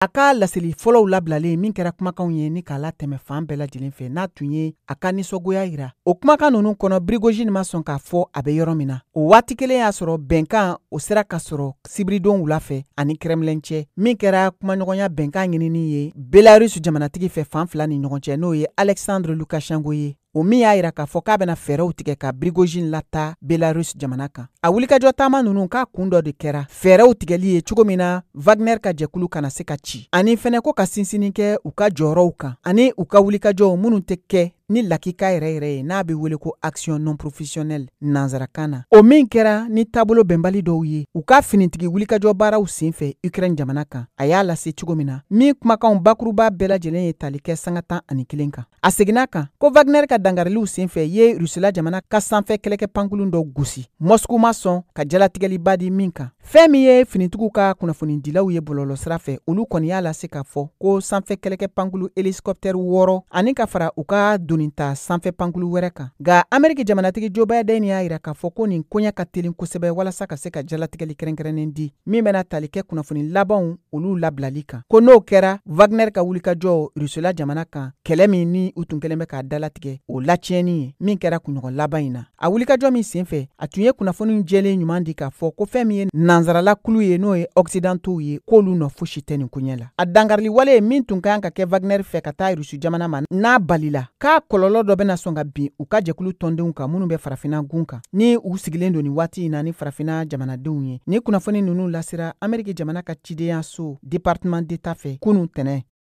A ka laseli fɔlɔw labilalen min kɛra kumakanw ye ni k'a latɛmɛ fan bɛɛ lajɛlen fɛ, n'a tun ye a ka nisɔngoya jira o kumakan ninnu kɔnɔ, Prigojine ma sɔn k'a fɔ a bɛ yɔrɔ min na. O waati kelen y'a sɔrɔ bɛnkan o sera ka sɔrɔ sibiridon wula fɛ ani Krɛmlin cɛ, min kɛra kumaɲɔgɔnya bɛnkan ɲinini ye Belarus jamanatigi fɛ fan fila ni ɲɔgɔn cɛ, n'o ye Alexandre Lukashenko ye, o min y'a jira k'a fɔ k'a bɛna fɛɛrɛw tigɛ ka Prigojine lataa Belarus jamana kan. A wulikajɔ taama ninnu k'a kun dɔ de kɛra fɛɛrɛw tigɛli ye cogo min na Wagner ka jɛkulu kana se ka ci, ani fɛnɛ ko ka sinsinni kɛ u ka jɔyɔrɔw kan ani u ka wulikajɔw minnu tɛ kɛ ni lakika yɛrɛ yɛrɛ ye, n'a bɛ wele ko action non professionnelle nansarakan na, o min kɛra ni taabolo bɛnbali dɔw ye u ka finitigi wulikajɔ baaraw senfɛ Ukraine jamana kan. A y'a lase cogo min na, min kumakanw bakuruba bɛɛ lajɛlen ye tali kɛ sanga 11 kan. A seginna kan ko Wagner ka dangariliw senfɛ ye Rusila jamana ka sanfɛ kɛlɛkɛ pankurun dɔ gosi, Moscou ma sɔn ka jalatigɛliba di min kan. Fɛn min ye finitigiw ka kunnafonidilaw ye bɔlɔlɔsira fɛ, olu kɔni y'a lase k'a fɔ ko sanfɛ kɛlɛkɛ pankulu hélicoptère 6 ani ka fara u ka donita sanfɛ pankulu wɛrɛ kan. Nka Ameriki jamanatigi Joe Biden y'a jira k'a fɔ ko nin koɲɛ ka teli kosɛbɛ walasa ka se ka jalatigɛli kɛrɛnkɛrɛnnen di min bɛna tali kɛ kunnafoni labanw olu labilali kan, ko n'o kɛra Wagner ka wulikajɔ Rusila jamana kan, kɛlɛ min ni u tun kɛlen bɛ k'a dalatigɛ o latiɲɛni ye min kɛra kunɲɔgɔn laban in na. A wulikajɔ min senfɛ, a tun ye kunnafoni jɛlen ɲuman di k'a fɔ ko fɛn min ye nansarala kulu ye, n'o ye occidentaux ye, k'olu nɔ fosi tɛ nin koɲɛ la. A dankarili wale min tun ka kan ka kɛ Wagner fɛ ka taa Rusi jamana ma, n'a balila, k'a kɔlɔlɔ dɔ bɛna sɔn ka bin u ka jɛkulu tɔndenw kan minnu bɛ farafinna gun kan, ni u sigilen don nin waati in na ni farafinna jamanadenw ye. Ni kunnafoni ninnu lasera Ameriki jamana ka cidenyaso département d'État fɛ kunun tɛnɛ.